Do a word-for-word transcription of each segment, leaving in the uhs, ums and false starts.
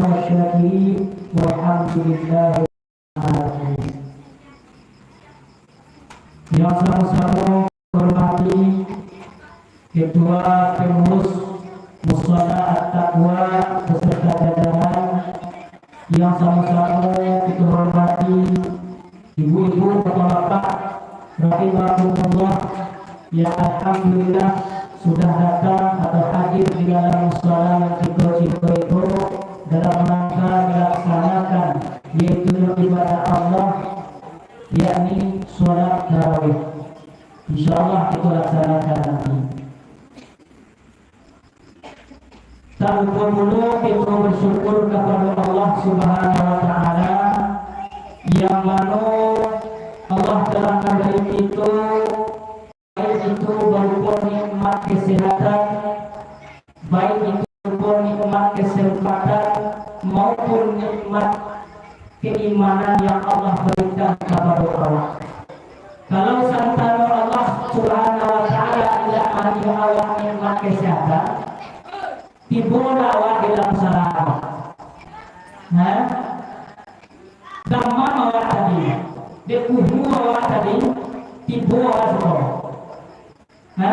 والشاكرين والحمد لله رب العالمين. Yang samo-samo hormati Ketua Pengurus Musala At-Taqwa beserta jajaran, yang samo-samo kita hormati ibu-ibu, bapak-bapak, rahimakumullah, yang alhamdulillah sudah datang atau hadir di dalam musala yang kita cintai itu dalam rangka melaksanakan, yaitu ibadah Allah, yakni sholat tarawih. Insyaallah kita laksanakan nanti. Tak lupa pulo kita bersyukur kepada Allah Subhanahu wa Ta'ala, yang mano Allah telah memberi kita, baik itu berupa nikmat kesehatan, baik itu berupa nikmat kesempatan, maupun nikmat keimanan yang Allah berikan kepada awak. Kalau santano Allah Subhanahu wa Ta'ala indak mari awak nikmat kesehatan, tibo lah awak di dalam musala. Ha? Damam awak tadi, dek kuhu awak tadi, tibo awak suko. Ha?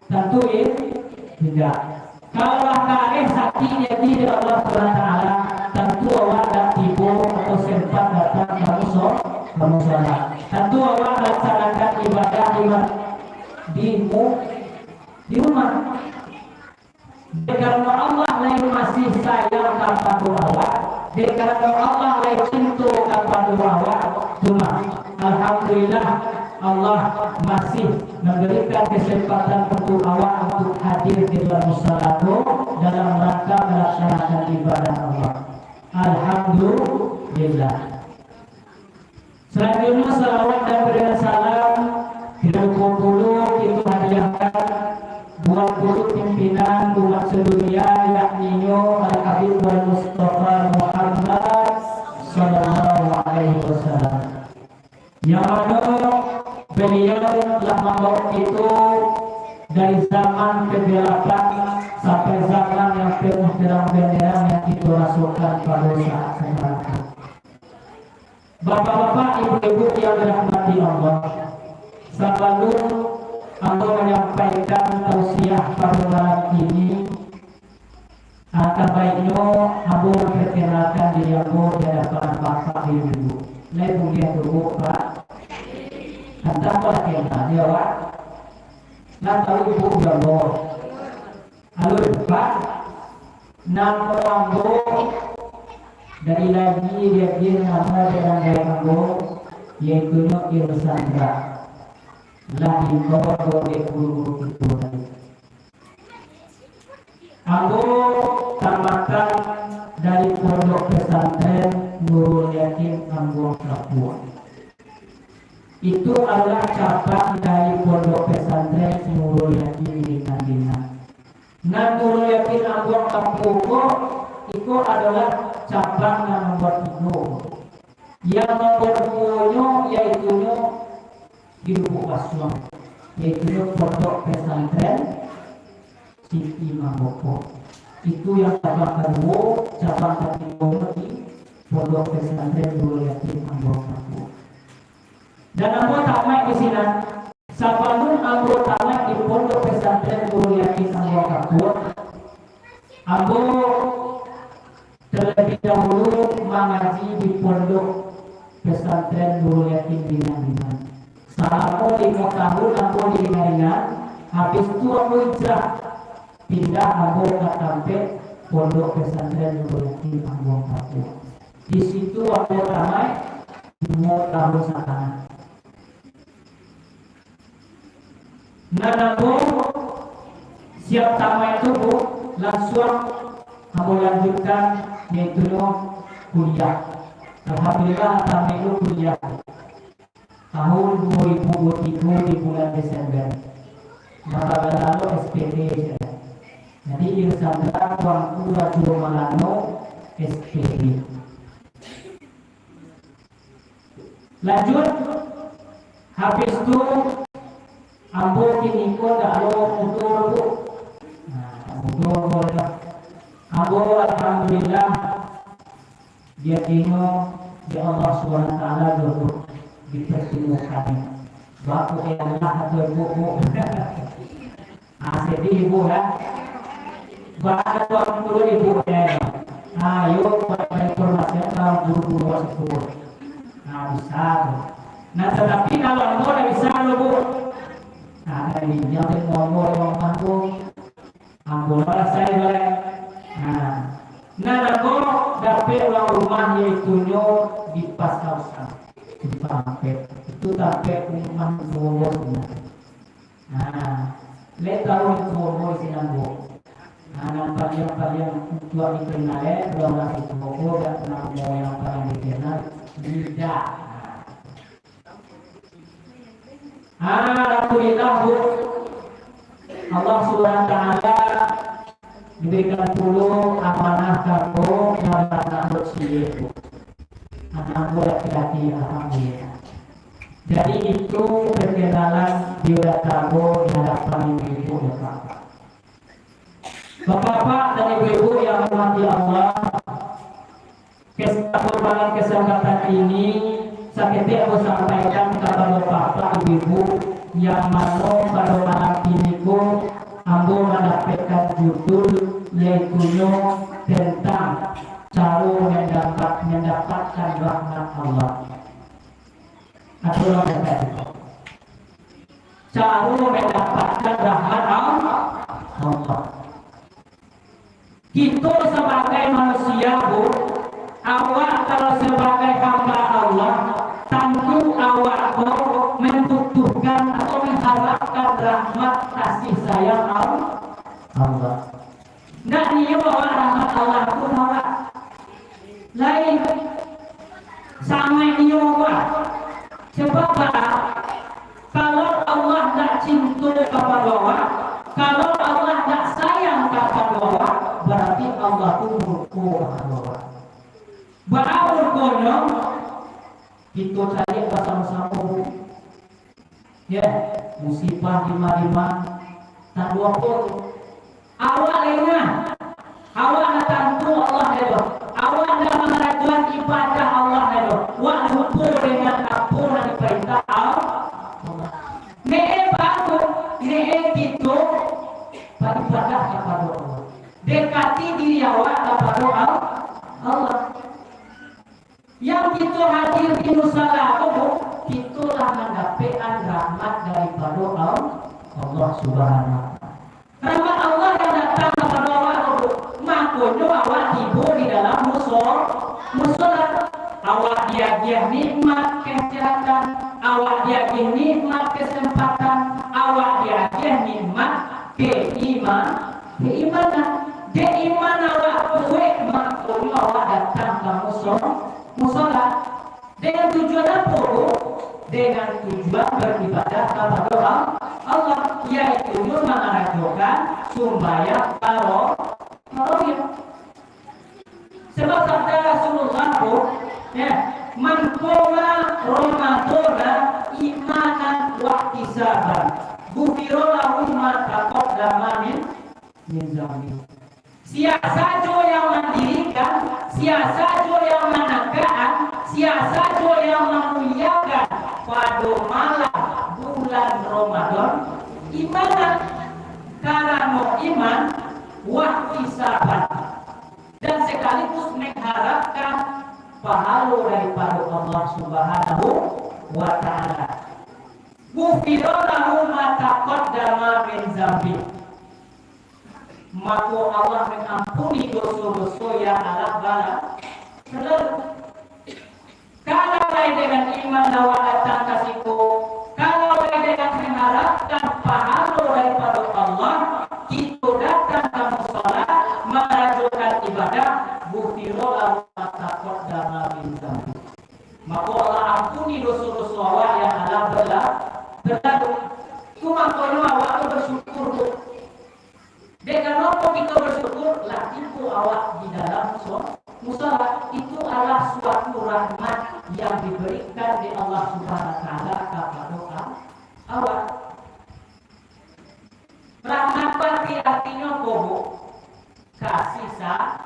Tantu i-, indak. Kalau lah kareh sakik di ati dek Allah Subhanahu wa Ta'ala, tantu awak dak tibo atau sempat datang ka muso-, ka musala. Tantu awak melaksanakan ibadah di ma-, di mu-, di rumah. Dek karano Allah lai masih sayang kapado awak, dek karano Allah lai cinto kapado awak, cuma, alhamdulillah, Allah masih memberikan kesempatan untuk awak untuk hadir di dalam musala tu dalam rangka melaksanakan ibadah Allah. Alhamdulillah. Selanjutnya, salawat dan perdana salam tidak lupa pulo kita hadiahkan buat guru pimpinan umat sedunia, yakninyo Al-Habib wal Mustafa Muhammad sallallahu alaihi wasallam. Yang mano beliau telah mambawa kita dari zaman kegelapan sampai zaman yang penuh terang benderang yang kita rasakan pada saat sekarang. Bapak-bapak, ibu-ibu yang dirahmati Allah, sabalun ambo manyampaikan tausiah pado malam kini, alangkah baiknyo ambo mamparkenalkan diri ambo di adapan bapak ibu. Lai buliah tu, Bu, Pak? Antah lah kenal di awak. Lah tahu ibu di ambo. Halo, Pak. Namo ambo dari lagi diagiah namo dek randai ambo, yaitunyo Irsandra. Lah diimbau ambo dek guru-guru kito tadi. Ambo tamatan dari Pondok Pesantren Nurul Yakin Ambuang Kapuak. Itu adalah cabang dari Pondok Pesantren Nurul Yakin di Tandinan. Nan Nurul Yakin Ambuang Kapuak ko, iko adalah cabang nan nomor tigo. Yang nomor duonyo, yaitunyo di Lubuk Basuang, yaitunyo Pondok Pesantren Siti Mamboko. Itu yang cabang kaduo, cabang katigonyo di Pondok Pesantren Nurul Yakin Ambuang Kapuak. Dan ambo tamaik di sinan. Sabalun ambo tamaik di Pondok Pesantren Nurul Yakin Ambuang Kapuak, ambo terlebih dahulu mangaji di Pondok Pesantren Nurul Yakin Dinan-Dinan. Salamo limo tahun ambo di Dinan-Dinan, habis tu ambo hijrah, pindah ambo ka tampek Pondok Pesantren Nurul Yakin Ambuang Kapuak. Di situ ambo tamaik duo tahun satangah. Nan ambo siap tamaik tu, Bu, lansuang ambo lanjutkan, yaitunyo kuliah. Alhamdulillah, tamaik tu kuliah. Tahun duo ribu duo tigo di bulan Desember. Maka lalu S P D sajo. Jadi, Irsandra Tuanku Rajo Malano S P D. Lanjut, habis tu, ambo kini ko ndak ado mudo, Bu. Nah, ndak mudo ambo lah. Ambo, alhamdulillah, jadinyo dek Allah Subhanahu wa Taala jodoh dipertemukan. Bapak, ya Allah, atau ibu, bu. Ah, sedih ibu, ya. Bana tu aku dulu ibu, ya. Ah, yo, informasi kalau guru-guru masuk. Nah, bisa tu. Nah, tetapi kalau ambo ndak bisa lo, Bu. Nah, dari jam limo ambo rumah tu. Ambo lah rasai balik. Nah, nah, ambo dapek urang rumah, yaitunyo di Pasar Usang. Di Tampek. Itu Tampek rumah ambo sebenarnya. Nah, lai tahu itu ambo sinan, Bu. Nah, nan paliang-paliang untuak dikenal, eh, urang-urang itu, Bu, dak pernah ambo yang paling dikenal, lidah. Ah, alhamdulillah, Bu. Allah Subhanahu wa Taala diberikan pulo amanah ka ambo, nan baranak dek ciek, Bu. Anak ambo laki-laki, alhamdulillah. Jadi, itu perkenalan biodata ambo di hadapan ibu-ibu dan bapak. Bapak-bapak dan ibu-ibu yang dirahmati Allah, kes-, dalam kesempatan ini, saketek ambo sampaikan kapado bapak ibu-ibu, yang mano pado malam kini ko ambo mandapekkan judul, yaitunyo tentang caro mandapat-, mandapatkan rahmat Allah. Atau urang kata, caro mandapatkan rahmat Al-, Allah. Kito sabagai manusia, Bu, awak kalau sabagai hamba Allah, tantu awak ko mambutuhkan atau mangharapkan rahmat kasih sayang Al-, Allah. Ndak nio awak rahmat Allah tu, awak lain. Sangaik nio awak. Sebab apo? Kalau Allah ndak cinto kapado awak, kalau Allah ndak sayang kapado awak, bararti Allah tu murko kapado awak. Baa murkonyo? Kito caliak basamo-samo, Bu. Ya, musibah dima-dima. Tando apo tu? Awak lai nah. Awak ndak tantu Allah lai doh. Awak ndak mangarajoan ibadah Allah lai doh. Wak lupo dengan apo nan diparintah Allah. Nek e baru, nek e kito baibadah kapado Allah. Dekati diri awak kapado Al-, Allah. Yang kito hadir di musala ko, kito lah mandapekkan rahmat daripado Al-, Allah Subhanahu wa Taala. Rahmat Allah yang datang kapado awak ko, makonyo awak tibo di dalam muso-, musala. Awak diagiah nikmat kesehatan, awak diagiah nikmat kesempatan, awak diagiah nikmat keima-, keimanan. Dek iman awak kuaik, makonyo awak datang ka muso-, musala. Dengan tujuan apo, Bu? Dengan tujuan baribadah kapado Al-, Allah, yaitunyo mangarajokan sumbayang taro-, tarawih. Sebab sabda Rasulullah, Bu, ya, "Man qama Ramadana imanan wahtisaban, ghufira lahu ma taqaddama min, min dzanbih." Sia sajo yang mandirikan, sia sajo yang managakkan, sia sajo yang mamuliakan pado malam bulan Ramadan, imanan, karano iman, wahtisaban, dan sekaligus mengharapkan pahalo daripado Allah Subhanahu wa Ta'ala. Ghufira lahu ma taqaddama min dzanbih. Mako Allah mangampuni doso-doso yang alah bala-, balalu. Kalau lai dengan iman awak datang ka siko, kalau lai dengan mangharapkan pahalo daripado Allah, kito datang ka musala, mangarajokan ibadah, ghufira lahu ma taqaddama min dzanbih. Mako Allah ampuni doso-doso awak yang alah bala-, balalu. Tu makonyo awak tu basyukur tu. Dek karano kito basyukur, lah tibo awak di dalam muso-, musala. Itu adalah suatu rahmat yang diberikan dek Allah Subhanahu wa Ta'ala kapado a-, awak. Rahmat pati artinyo apo, Bu? Kasih sa-,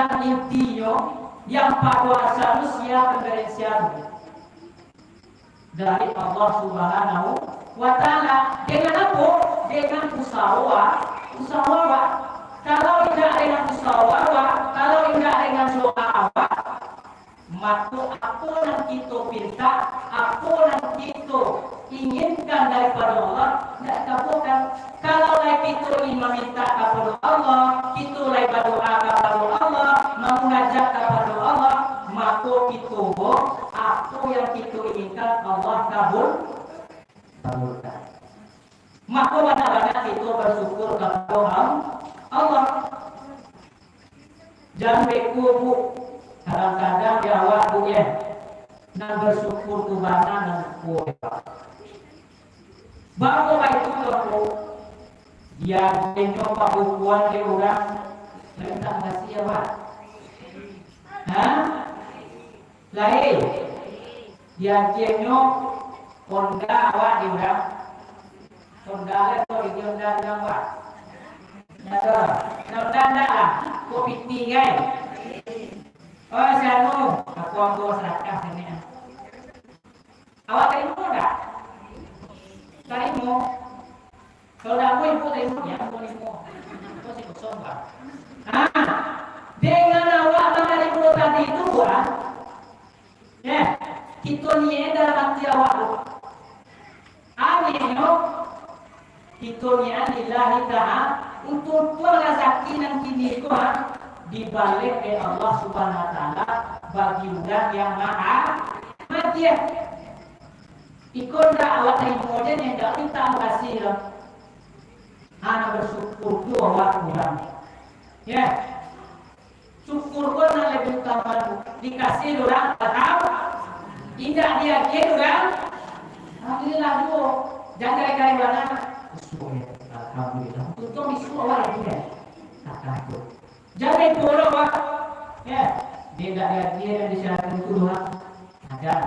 yang intinyo, yang pado asalnyo sia pambarensian dari Allah Subhanahu wa Ta'ala. Dengan apo? Dengan usaho, usaho awak. Kalau indak dengan usaho awak, kalau indak dengan doa awak, mako, apo nan kito pinta, apo nan kito inginkan daripado Allah, indak dikabulkan. Kalau lai kito ingin maminta kapado Allah, kito lai badoa kapado Allah, mamunajat kapado Allah, mako kito ko, apo yang kito inginkan, Allah kabul-, kabulkan. Mako, banyak-banyak kito basyukur kapado Allah. Jan beko, Bu. Kadang-kadang di awak, Bu, yo, nan basyukur tu bana nan lupo, yo. Baa baitu, Bu? Diagiahnyo pabukuan dek urang, minta makasih, yo, Pak? Hah? Lai. Diagiahnyo Honda awak dek urang. Honda lah, kok di Honda urang, Pak? Ndak ado. Honda ndak lah. Kok piti, kan? Oh, si anu, aku ambo sadakah siko. Awak tarimo ndak? Tarimo. Kalau ndak ambo, ibu tarimo, yo, ambo tarimo. Kok si kosong, Pak? Nah, dengan awak manarimo tadi tu, Pak, yo, kito niaik dalam ati awak tu. Agiahnyo, kito niaik lillahi ta'ala, untuak tuan razaki nan kini ko, ha, dibaleh dek Allah Subhanahu wa Ta'ala bagi urang yang ma-, maagiah. Iko ndak awak tarimo se, ndak minta makasih doh. Ha, nan basyukur tu awak urang. Yo. Syukur ko nan labiah utama tu. Dikasih urang, alham-, indak diagiah urang, alhamdulillah juo. Jan kari-kari bana. Bisuak, yo. Alhamdulillah. Untuang bisuak awak lagi, yo. Tak takut. Jan main polo, Pak. Yo. Dek indak diagiah, dek disyaratkan tu doa. Adan.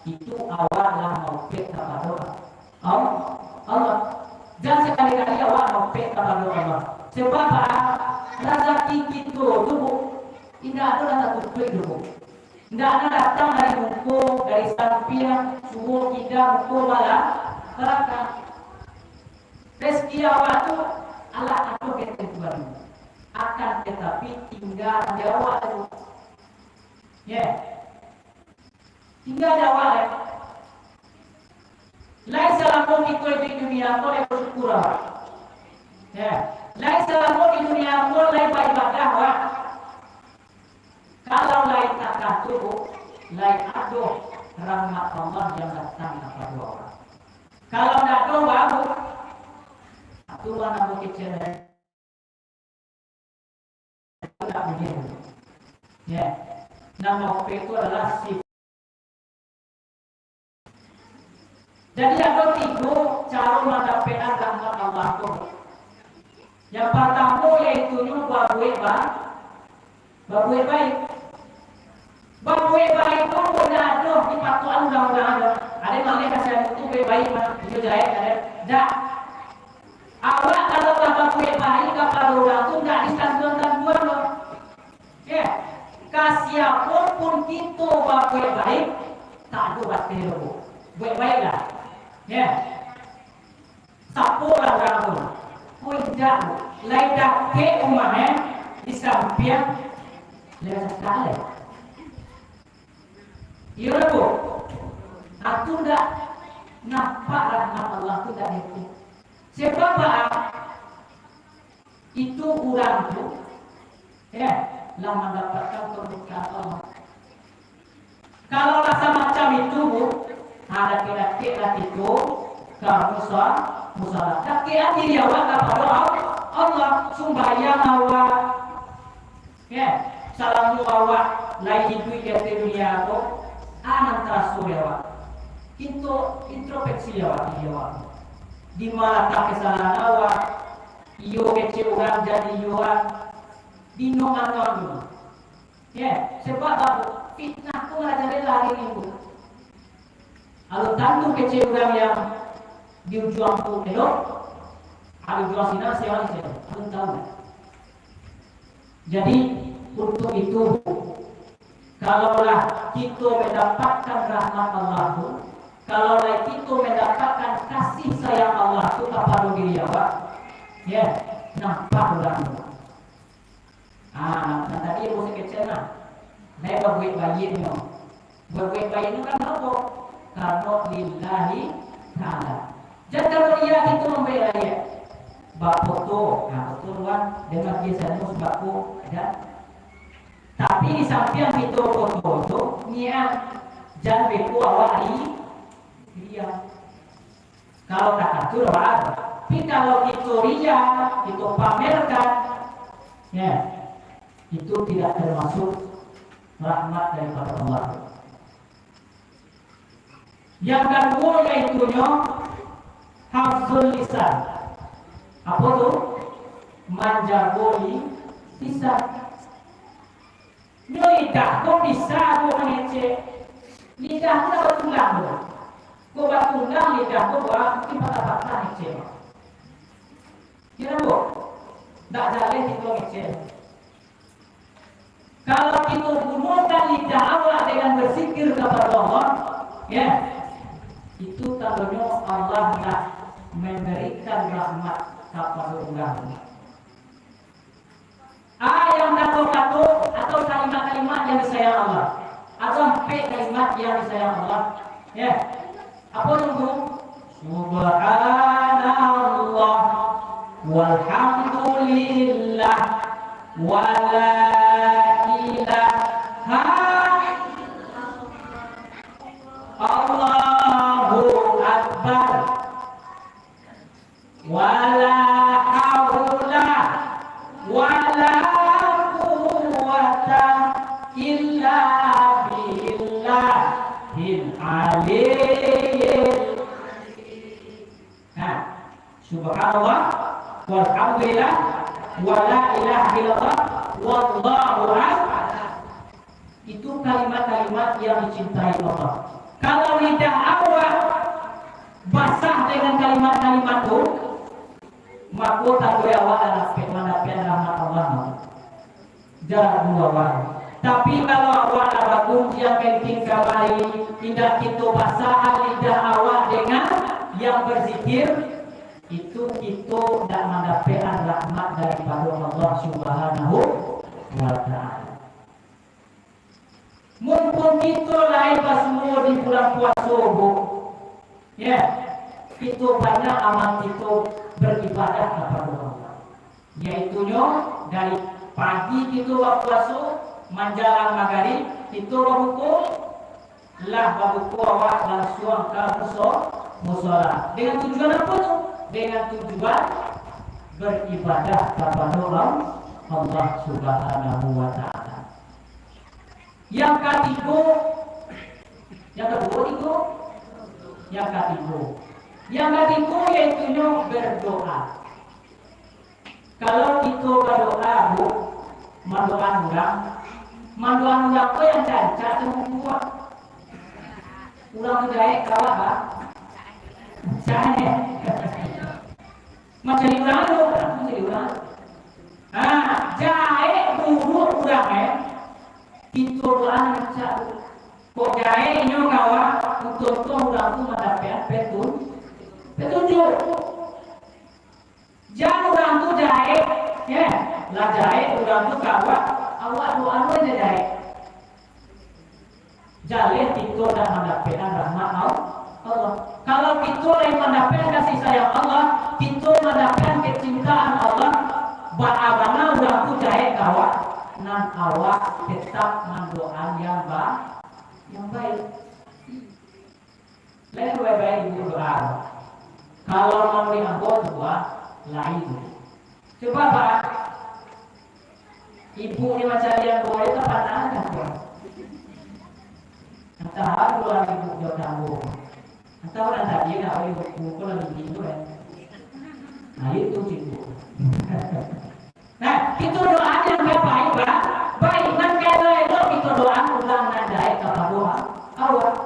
Itu awak lah maupek kapado Allah. Allah. Jan sakali-kali awak maupek kapado Allah. Sabab apo? Razaki kito tu, Bu, indak ado nan tatutuik tu, Bu. Indak nan datang dari muko, dari sampiang, suo, kida, muko, bala-, balakang. Rezeki awak tu alah ado ketentuan. Akan tatapi, tingga di awak tu. Yo. Tingga di awak, yo. Lai salamo kito iduik di dunia ko lai basyukur awak. Yo. Lai salamo di dunia ko lai baibadah awak. Kalau lai takah tu, lai ado rahmat Allah yang datang kapado awak. Kalau ndak ado, baru tu lah namo kecek. Yo. Nan maupek tu adalah sif-, jadi, ado tigo caro mandapek rahmat Allah tu. Yang partamo, yaitunyo babuek ba-, babuek baik. Babuek baik tu indak ado dipatuakan urang-urang ado. Ado nan maleh kasian tu buek baik mah, inyo jahek, ado. Ndak. Awak kalau lah babuek baik kapado urang tu, ndak ditantuan-tantuan doh. Yo, ka siapo pun kito babuek baik, tak ado bateh doh. Buek baiklah. Yo. Sapo lah urang tu? Ko indak, lai dakek umahnyo, di sampiang, lai dakek lai. Iyo lah, Bu. Aku ndak nampak rahmat Allah tu ndak dakek. Sabab apo? Itu urang tu, eh, lah mandapatkan pamurkaan Allah. Kalau lah samacam itu, Bu, ha, dakek-dakek lah kito ka musa-, musala. Dakek diri awak kapado Al-, Allah, sumbayang awak. Yo, salamo awak lai iduik di ateh dunia ko, a nan taraso di awak? Kito introspeksi awak, diri awak. Di ma latak kasalahan awak? Iyo kecek urang jadi iyo an. Di no anuang dulu. Yo, sabab apo? Fitnah tu marajalela ari Minggu. Alun tantu kecek urang yang di ujuang tu elok, di ujuang sinan sia nan elok. Alun tahu. Jadi, Untuk itu, kalaulah kito mandapatkan rahmat Allah tu, kalaulah kito mandapatkan kasih sayang Allah tu kapado diri awak, ya, nampak urang tu. Ah, nan tadi yang musik kecil lah. Lai babuek baiaknyo. Babuek baiaknyo kan apo? Karano lillahi ta'ala. Jan karano riya kito mambuek baiak. Bafoto, nah, foto luar, dengan biasanya sebab ko ada. Tapi di sampiang kito foto tu, niat jan beko awak ri-, riya. Kalau takajur, wajar. Tapi kalau kito riya, kito pamerkan, ya, itu tidak termasuk rahmat daripada Allah. Yang kaduo, yaitunyo hafzul lisan. Apo tu? Manjago li-, lisan. Nyo lidah ko bisa ko mangecek. Lidah ko ndak batulang doh. Ko batulang lidah ko, wah, mungkin patah-patah ngecek. Kiro ko, ndak jaleh kito ngecek. Kalau kito gunokan lidah awak dengan berzikir kapado Allah, ya, itu tandonyo Allah lah mambarikan rahmat kapado urang. A, yang kato-kato atau kalimat-kalimat yang disayang Allah. Ado ampek kalimat yang disayang Allah. Ya. Apo tu? Subhanallah, walhamdulillah, wala ilaha, Allahu Akbar. Wala haula wala quwwata illa billahil aliyyil. Nah, subhanallah, walhamdulillah, wala ilaha illallah, wallahu akbar. Itu kalimat-kalimat yang dicintai Allah. Kalau lidah awak basah dengan kalimat-kalimat tu, mako tando awak lah dapek mandapek rahmat Allah. Jarak dua awak. Tapi kalau awak lah bagunjiang kenting kamari, indak kito basah lidah awak dengan yang berzikir, itu kito ndak mandapek rahmat daripada Allah Subhanahu wa Ta'ala. Mumpung kito lai basuo di bulan puaso, Bu, ya, kito banyak amal kito baribadah kapado Allah. Yaitunyo, dari pagi kito bapuaso, manjalang magarib, kito babuko, lah babuko awak lansuang ka muso-, musola. Dengan tujuan apo tu? Dengan tujuan baribadah kapado Allah Subhanahu wa Ta'ala. Yang katigo, yang kaduo, tigo? Yang katigo. Yang katigo yaitunyo berdoa. Kalau kito badoa, Bu, mandoakan urang, mandoakan urang tu yang cancak tu buku, Pak. Urang tu jahek ka awak, Pak. Jahek. Mancari urang tu, mancari urang. Ha, jahek buruak urang, eh. Kito doa nan rancak tu. Kok jahek inyo ka awak, untuang urang tu mandapek petun-, petunjuk. Jan urang tu jahek, ya. Lah jahek urang tu ka awak, awak doa tu aja jahek. Jaleh kito ndak mandapekkan rahmat Al-, Allah. Kalau kito lai mandapekkan kasih sayang Allah, kito mandapekkan kecintaan Allah, baa bana urang tu jahek ka awak, nan awak tetap mandoakan yang ba-, yang baik. Lai baik-baik ibu doa. Kalau manuruik ambo tu, Pak, lain. Cubo, Pak. Ibu ni macam liang boy, tak pernah dah, Pak. Antah dua ribu dua puluh. Antah orang tadi nak beli buku, kok lah beli tu, eh. Nah, itu cikgu. Nah, kito doa nan ka baik, ba-, baik, nan ka elok-elok kito doa, urang nan jahek kapado awak.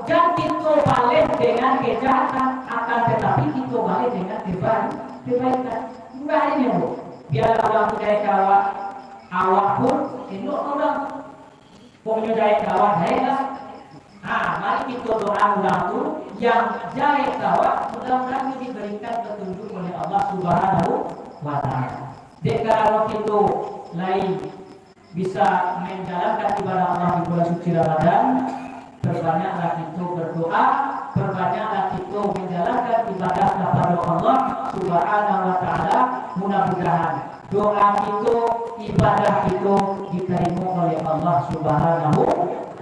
Jan kito baleh dengan kejahatan, akan tatapi kito baleh dengan keba-, kebaikan. Murah ini, Bu. Biarlah urang tu jahek ka awak, awak pun Elok urang. Pokoknyo jahek kawat, jahek lah. Ha, mari kito doa urang tu, yang jahek kawat, mudah-mudahan diberikan petunjuk oleh Allah Subhanahu wa Ta'ala. Dek karano kito lai bisa menjalankan ibadah Allah di bulan suci Ramadan, perbanyaklah kito berdoa, perbanyaklah kito menjalankan ibadah kepada Allah Subhanahu wa Ta'ala. Mudah-mudahan doa kito, ibadah kito diterima oleh Allah Subhanahu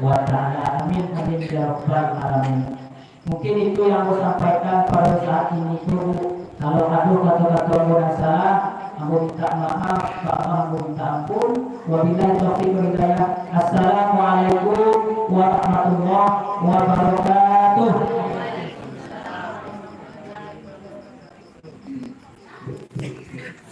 wa Ta'ala. Amin, amin, ya rabbal alamin. Mungkin itu yang ambo sampaikan pada saat ini tu. Kalau ada kata-kata ambo yang salah, ambo minta maaf, maaf ambo minta ampun. Wabillahi taufiq wal hidayah. Assalamualaikum warahmatullahi wabarakatuh.